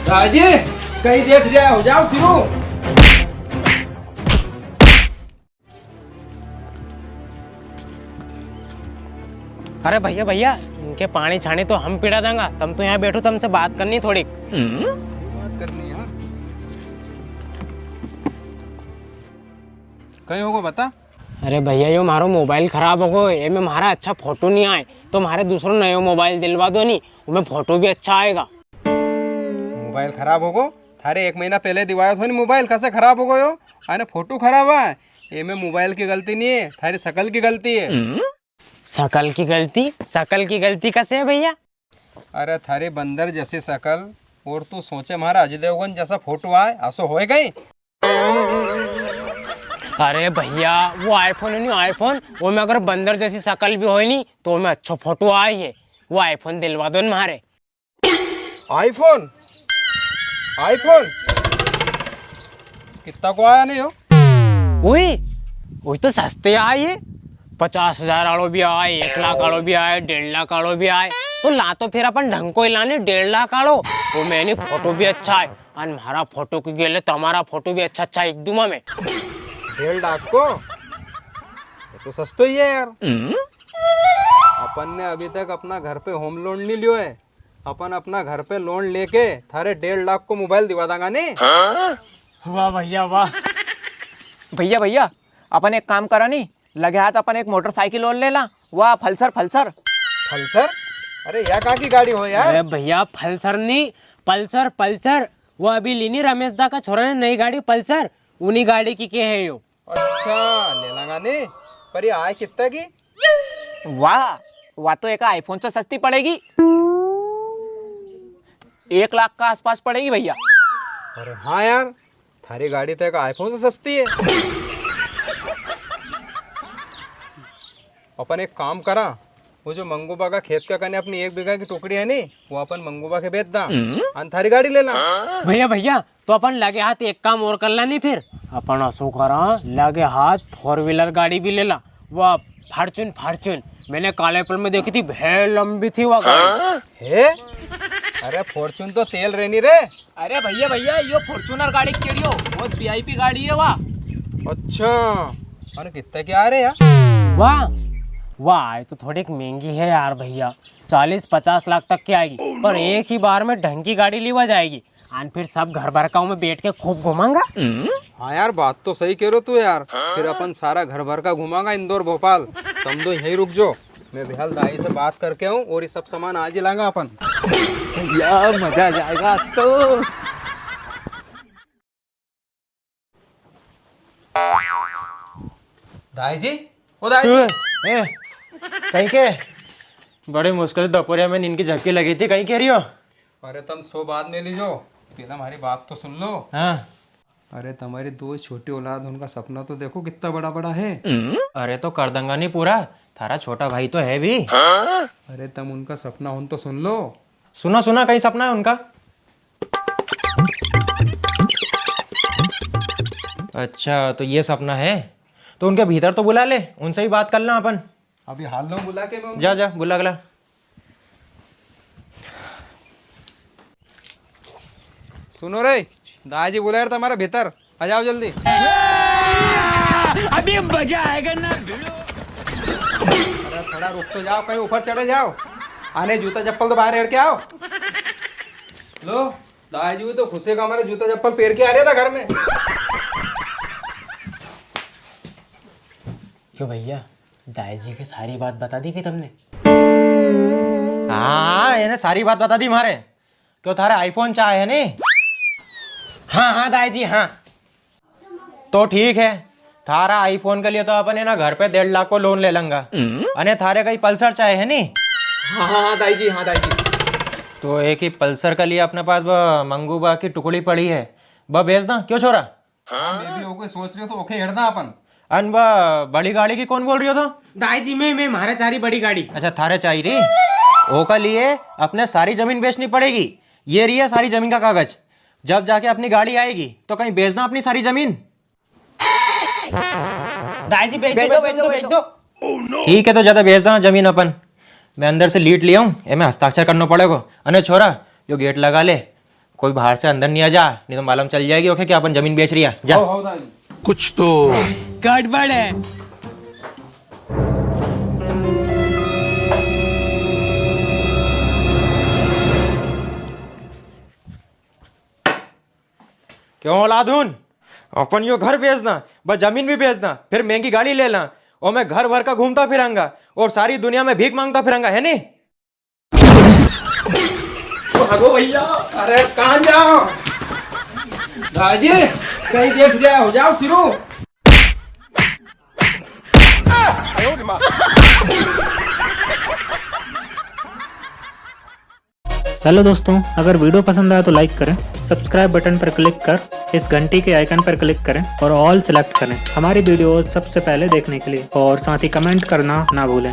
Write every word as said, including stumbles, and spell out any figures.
राजी, कहीं देख जाए, हो जाओ शुरू। अरे भैया, भैया, इनके पाणी छाणी तो हम पिला देंगा, तम तो यहाँ बैठो, तमसे बात करनी थोड़ी। बात करनी है? कहीं होगा बता। अरे भैया, यो म्हारो मोबाइल खराब हो गयो, एमे म्हारा अच्छा फोटो नी आए, तो म्हारे दूसरो नयो मोबाइल दिलवा दो नी, उमे फोटो भी अच्छा आएगा। मोबाइल खराब हो गयो? थारे एक महीना पहले दिवायो थो नी मोबाइल, कसे खराब हो गयो? अने फोटो खराब है, एमे मोबाइल की गलती नी है, थारी शकल की गलती है। शकल की गलती? शकल की गलती कसे है भैया? अरे थारी बंदर जसी शकल और तू सोचे म्हारा अजय देवगन जसा फोटो आए, असो होए कहीं? अरे भैया, वो iPhone है नी, iPhone, वो में अगर बंदर जसी शकल भी होए नी, तो वो में अच्छो फोटो आए है। वो iPhone दिलवा दो ना म्हारे। iPhone? iPhone? कितना को आया नी हो? उई, उई तो सस्ते आए है। पचास हजार आलो भी आए, एक लाख आलो भी आए, डेढ़ लाख आलो भी आए। तो ला तो फिर अपन ढंग को ही लाने, डेढ़ लाख आलो। वो में नी फोटो भी अच्छा है। अन म्हारा फोटो की गेले तमारा फोटो भी अच्छा अच्छा एक दूमा में। डेढ़ लाख को? ये तो सस्तो ही है यार। अपन ने अभी तक अपना घर पे होम लोन नी लियो है। अपन अपना घर पे लोन लेके थारे डेढ़ लाख को मोबाइल दिवा दांगा नी। वाह भैया, वाह। भैया, भैया, अपन एक काम करा नी, लगे हाथ अपन एक मोटरसाइकिल और ले ला, वाह, फलसर, फलसर। फलसर? अरे, या कहाँ की गाड़ी हो यार? अरे भैया, फलसर नी, पल्सर, पल्सर। वो अभी लीनी रमेश दा का छोरा ने नई गाड़ी पल्सर, उनी गाड़ी की के है यो। अच्छा, ले लांगा नी, पर ये आए कितना की? वाह, वाह तो एक iPhone से सस्ती पड़ेगी, एक लाख का आसपास पड़ेगी भैया। अरे हाँ यार, थारी गाड़ी तो एक iPhone से सस्ती है। अपन एक काम करा, वो जो मंगूबा का खेत का कने अपनी एक बीघा की टुकड़ी है नी, वो अपन मंगूबा के बेच दा, अन थारी गाड़ी ले ला। भैया, भैया, तो अपन लगे हाथ एक काम और कर ला नी फिर। अपन असो करा, लगे हाथ four wheeler गाड़ी भी ले ला, वो Fortune, Fortune। मैंने कालेपल में देखी थी, भे लंबी थी वो गाड़ी। हे? अरे Fortune तो तेल रेनी रे। अरे भैया, भैया, यो Fortuner गाड़ी केड़ियो, बहुत VIP गाड़ी है वा। अच्छा, अरे कितना क्या आ रहे यार? वाह, वाह, ये तो थोड़ी महंगी है यार भैया, चालीस पचास लाख तक की आएगी, पर एक ही बार में ढंग की गाड़ी लीवा जाएगी। अन फिर सब घर भर का में बैठ के खूब घूमांगा। हाँ यार, बात तो सही कह रहे हो तू यार। फिर अपन सारा घर भर का घूमांगा इंदौर, भोपाल। तम दो यहीं रुक जो, मैं बिहाल दाई से बात करके आऊँ और ये सब सामान आज ही लांगा अपन। यार, मजा आ जाएगा आज तो। दाई जी, ओ दाई जी। ए, ए, कहीं के? बड़ी मुश्किल से दोपहरिया में नींद की झपकी लगी थी, कहीं कह रही हो? अरे तम सो बाद में लीजो, पहले हमारी बात तो सुन लो। हाँ। अरे तमारी दो छोटी औलाद, उनका सपना तो देखो कितना बड़ा बड़ा है। अरे तो कर देंगा नी पूरा, थारा छोटा भाई तो है भी। अरे तम उनका सपना होन तो सुन लो। सुना सुना, कई सपना है उनका? अच्छा, तो ये सपना है, तो उनके भीतर तो बुला ले, उनसे ही बात कर ला अपन। अभी हाल लो बुला के मैं उनको। जा, जा, बुला के ला। सुनो रे, दाजी बुला रहे तुम्हारे भीतर, आ जाओ जल्दी। अभी मजा आएगा ना भिड़ो। अरे थोड़ा रुक तो जाओ, कहीं ऊपर चढ़े जाओ। अने जूता चप्पल तो बाहर हेड़ के आओ। लो, दाजी तो खुशी का हमारे जूता चप्पल पेर के आ रहा था घर में। क्यों भैया, दाई जी के सारी बात बता दी कि तमने? हाँ, इन्हें सारी बात बता दी मारे। क्यों, थारे iPhone चाहे है नी? हाँ, हाँ, दाई जी, हाँ। तो ठीक है, थारा iPhone के लिए तो अपन है ना घर पे डेढ़ लाख को loan ले लेंगा। अने थारे कई Pulsar चाहे है नी? हाँ, हाँ, हाँ, दाई जी, हाँ, दाई जी। तो एक ही Pulsar के लिए अपने पास वो मंगू बा की टुकड़ी पड़ी है, बा बेच दा, क्यों छोरा? हाँ, मैं भी ओके सोच रहे तो ओके हेड़ दा अपन। अन वा बड़ी गाड़ी की कौन बोल रही हो तो? दाई जी, मैं, मैं, म्हारे चारी बड़ी गाड़ी। अच्छा, थारे चाही री। ओका लिए अपने सारी जमीन बेचनी पड़ेगी। ये रही है सारी जमीन का कागज। जब जाके अपनी गाड़ी आएगी, तो कहीं बेच दा अपनी सारी जमीन? दाई जी, बेच दो, बेच दो, बेच दो। ठीक है, तो ज्यादा बेच दा जमीन अपन। मैं अंदर से लीट ले आऊं, ए में हस्ताक्षर करनो पड़ेगो। अने छोरा, यो गेट लगा ले। कोई बाहर से अंदर नी आ जा, नी तो मालूम चल जाएगी ओके कि अपन जमीन बेच रिया। जा। हो, हो दाजी। कुछ तो गड़बड़ है। क्यों औलाद हुन? अपन यो घर बेचना, बस जमीन भी बेचना, फिर महंगी गाड़ी ले ला, और मैं घर भर का घूमता फिरांगा और सारी दुनिया में भीख मांगता फिरांगा, है नी? भागो भैया, अरे कहाँ जाओ? दाजी, कहीं देख लिया, हो जाओ शुरू। हेलो दोस्तों, अगर वीडियो पसंद आया तो लाइक करें, सब्सक्राइब बटन पर क्लिक कर इस घंटी के आइकन पर क्लिक करें और ऑल सिलेक्ट करें हमारी वीडियोज़ सबसे पहले देखने के लिए, और साथ ही कमेंट करना ना भूलें।